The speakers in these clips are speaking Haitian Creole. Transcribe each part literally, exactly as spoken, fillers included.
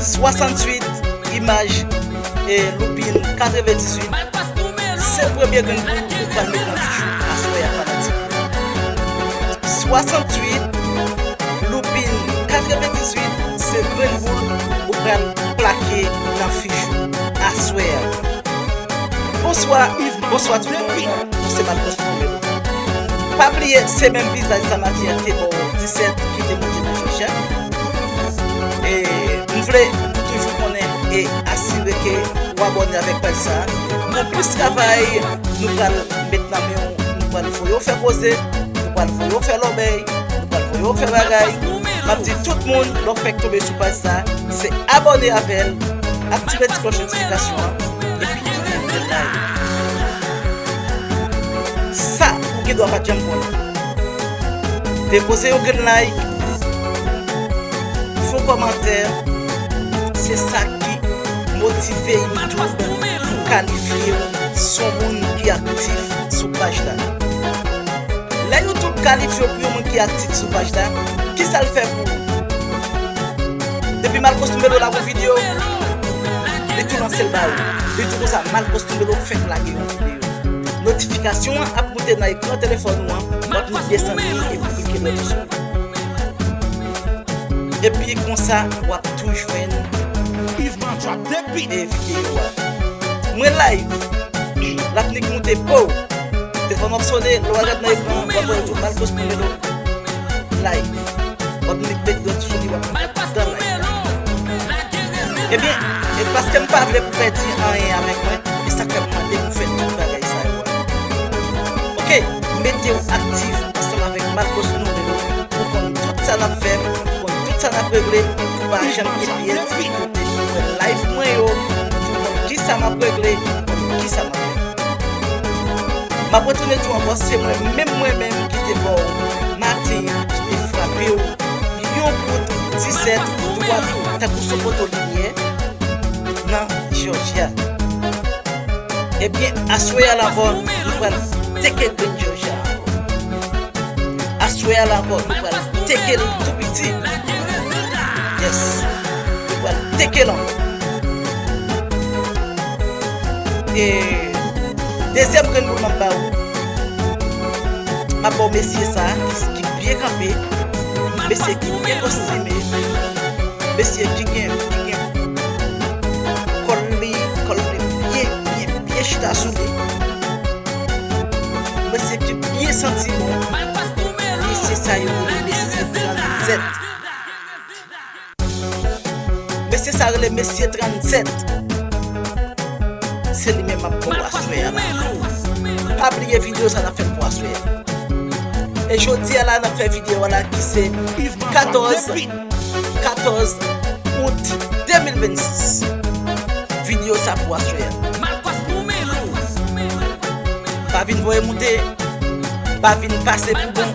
Swasanntuit imaj e loupin katrevendizuit. Se premye grenn boul ou pral met nan fich ou aswè a, fanatik. Swasanntuit loupin katrevendizuit, se grenn boul ou pral plake nan fich ou aswè a. Bonswa, bonswa tout moun. Mwen se Marcos Romero. Pa bliye, se menm vizaj sa maten an te ba w disèt ki te monte nan Jòjya. E m vle ou toujou konnen e asire ke w abòne avèk paj sa a. Pou plis travay, nou pral met nan men w, nou pral voye w fè koze, nou pral voye w fè lòbèy, nou pral voye w fè bagay. M ap di tout moun, lè w fèk tonbe sou paj sa a, se abòne avè l, aktive ti klòch notifikasyon an, epi kite yon like. Sa ou gen dwa pa t janm konnen. Depoze yon grenn like, fè yon kòmantè, se sa ki motive YouTube pou kalifye w se yon moun ki aktif sou paj la. Lè YouTube kalifye w pou yon moun ki aktif sou paj la, kisa l fè pou ou? Depi Marcos Numelo lage yon videyo, li tou lanse l ba ou. Li tou konsa, Marcos Numelo fèk lage yon videyo. Notifikasyon an ap moute nan ekran telefòn ou an, w ap desann li epi klike lòt sou li. Epi konsa, w ap tou jwenn e videyo a. Mwen live. L ap nik moute po. Telefòn w ap sone, lè w al gad nan ekran, w ap wè yo tou Marcos Numelo live. W ap nik met dwèt sou li, w ap nik gad nan live la. Ebyen, e paske m pa vle pou pèdi anyen avèk mwen, e sa k fè m mande pou fè tout bagay sa yo a. Oke, mete w aktif ansanm avèk Marcos Numelo pou konn tout sa n ap fè, pou konn tout sa n ap regle, pou pa janm gen pyès difikilte pou wè live mwen yo, pou konn kisa m ap regle, pou konn kisa m ap fè. M ap retounen di w ankò, se mwen menm, mwen menm ki te ba w maten an, ki te frape w yon kout disèt dwat ou, tankou sou poto limyè nan Jòjya. Ebyen, aswè a la ankò, nou pral teke grenn Jòjya ankò. Aswè a la ankò, nou pral teke l tou piti. Yes. Nou pral teke l ankò. E dezyèm grenn boul m ap ba ou, m ap ba w mesye sa a ki, ki byen kanpe, mesye ki byen kostime, mesye ki gen, ki gen kòl li, kòl li byen, byen, byen chita sou li. Mesye ki byen santi bon. Mesye sa yo rele mesye trannzèt. Mesye sa rele mesye trannzèt. Se li menm m ap ba w aswè a la. Pa bliye videyo sa n ap fè l pou aswè a. E jodi a la, n ap fè videyo a la ki se katòz, katòz out de mil vennsis. Videyo sa pou aswè a. Pa vin voye moute, pa vin pase pou bon.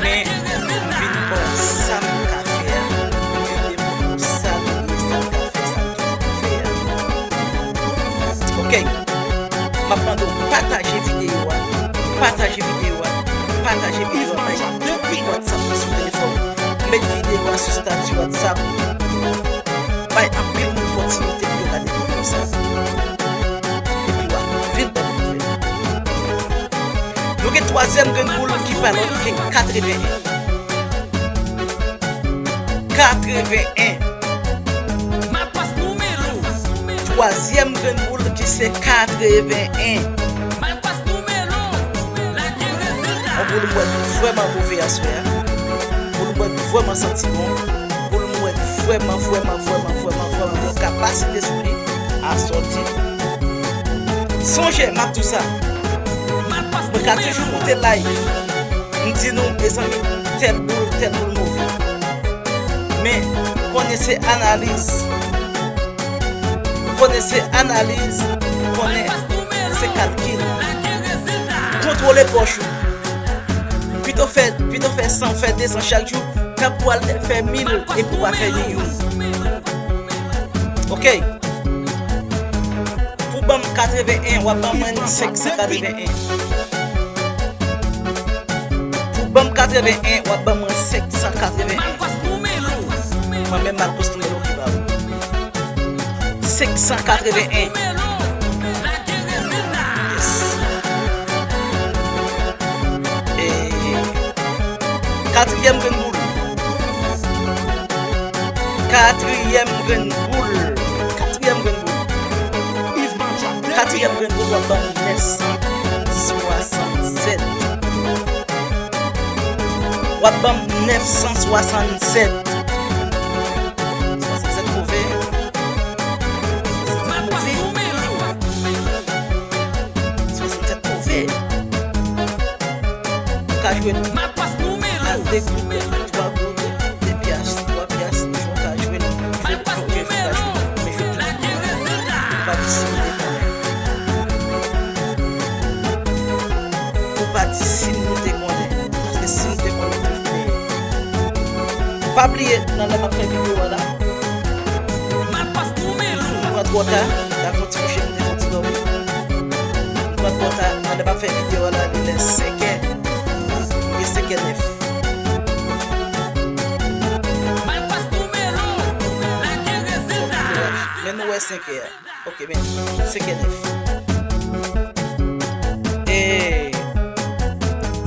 Men, m vin ba w sa m ka fè a. M vin ba w sa m ye, sa m ka fè, sa m toujou fè a. Oke. M ap mande w pataje videyo a. Pataje videyo a. Pataje videyo a. Bay tout moun WhatsApp ki sou telefòn ou. Met videyo a sou estati WhatsApp. Bay anpil moun opòtinite pou yo gade videyo sa. Epi w ap vin ban m nouvèl. Nou gen twazyèm grenn boul ki pa lòt ke katreven en. Katreven en. Twazyèm grenn boul ki se katreven en. Yon boul m wè vrèman move aswè a. Boul m wè vrèman santi bon. Boul m wè vrèman, vrèman, vrèman, vrèman, vrèman gen yon kapasite sou li a sòti. Sonje, m ap di w sa. Mwen ka toujou moute live. M di nou, mezanmi, tèl boul, tèl boul move. Men, konnen se analiz. Konnen se analiz, konnen se kalkil. Kontwole pòch ou. Pito fè, pito fè san, fè de san chak jou, tank pou al fè mil epi w pa fè ni youn. Oke. Pou ban m katreven en, w ap ban mwen senk san katreven en. Pou ban m katreven en, w ap ban mwen senk san katreven en. Mwen menm Marcos Numelo ki ba w. san katreven en. Yes. E katriyèm grenn boul. Katriyèm grenn boul. Katriyèm grenn boul. Katriyèm grenn boul, w ap ban m nèf san swasannsèt. W ap ban m nèf san swasannsèt. Swasannsèt move. Swasannsèt move. Swasannsèt move. Ou ka jwenn a de goud, twa goud, de pyas, twa pyas, ou ka jwenn. Ou pa di si m te konnen. Ou pa di si m te konnen. Paske si m te konnen, m te fè. Pa bliye, nan lè m ap fè videyo a la, m pran twò ta, la fè yon ti kouche, m te fè yon ti dòmi. M pran twò ta, nan lè m ap fè videyo a la, li lè senkè, li senkè nèf. Men nou wè senkè a. Ok, men, senkè nèf. E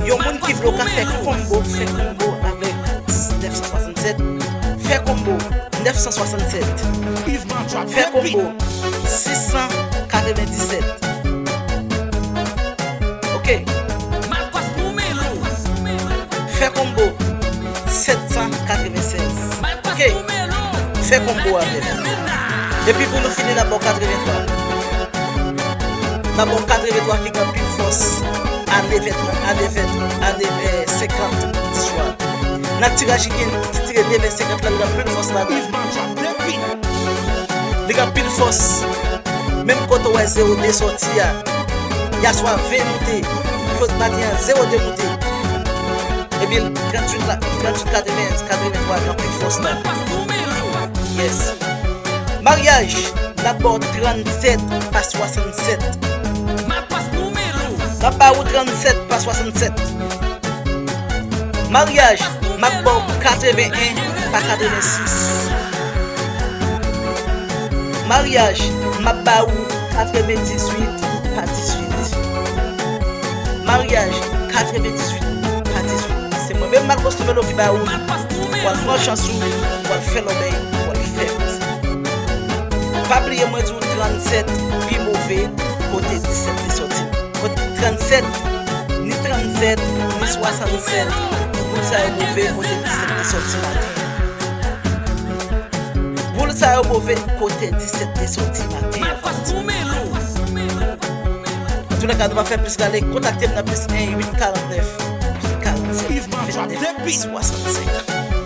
yon moun ki vle w ka fè konbo, fè konbo avèk nèf san swasannsèt. Fè konbo nèf san swasannsèt. Fè konbo sis san katrevenndisèt. Ok. Fè konbo sèt san katrevennsèz. Ok. Fè konbo avè m. Epi pou nou fini, n ap ba w katrevenntwa. N ap ba w katrevenntwa ki gen anpil fòs. A nevè, a nevè, a nevè senkant di swa. Nan tiraj ki gen, ki tire nevè senkant la, li gen anpil fòs ladan. Li gen anpil fòs. Menm kote w wè zewo de sòti a, yaswa ven moute, jodi maten an zewo de moute. Epi tranntuit la, tranntuit katreven, katrevenntwa, anpil fòs la. Yes. Maryaj, n ap ba w trannsèt pa swasannsèt. M ap ba ou trannsèt pa swasannsèt. Maryaj, m ap ba w katreven en pa katrevensis. Maryaj, m ap ba ou katrevendizuit pa dizuit. Maryaj, katrevendizuit pa dizuit. Se mwen menm Marcos Tumelo ki ba ou. W al pran chans ou, w al fè lòbèy, w al fè koze. Pa bliye mwen di w trannsèt pi move kote disèt te sòti. Kot trannsèt, ni trannsèt, ni swasannsèt, boul sa yo move kote disèt te sòti maten. Boul sa yo move kote disèt te sòti maten. Antoulèka, nou pa fè plis rale, kontakte m nan plis en uit karantnèf, karannsenk, vennnèf, swasannsenk.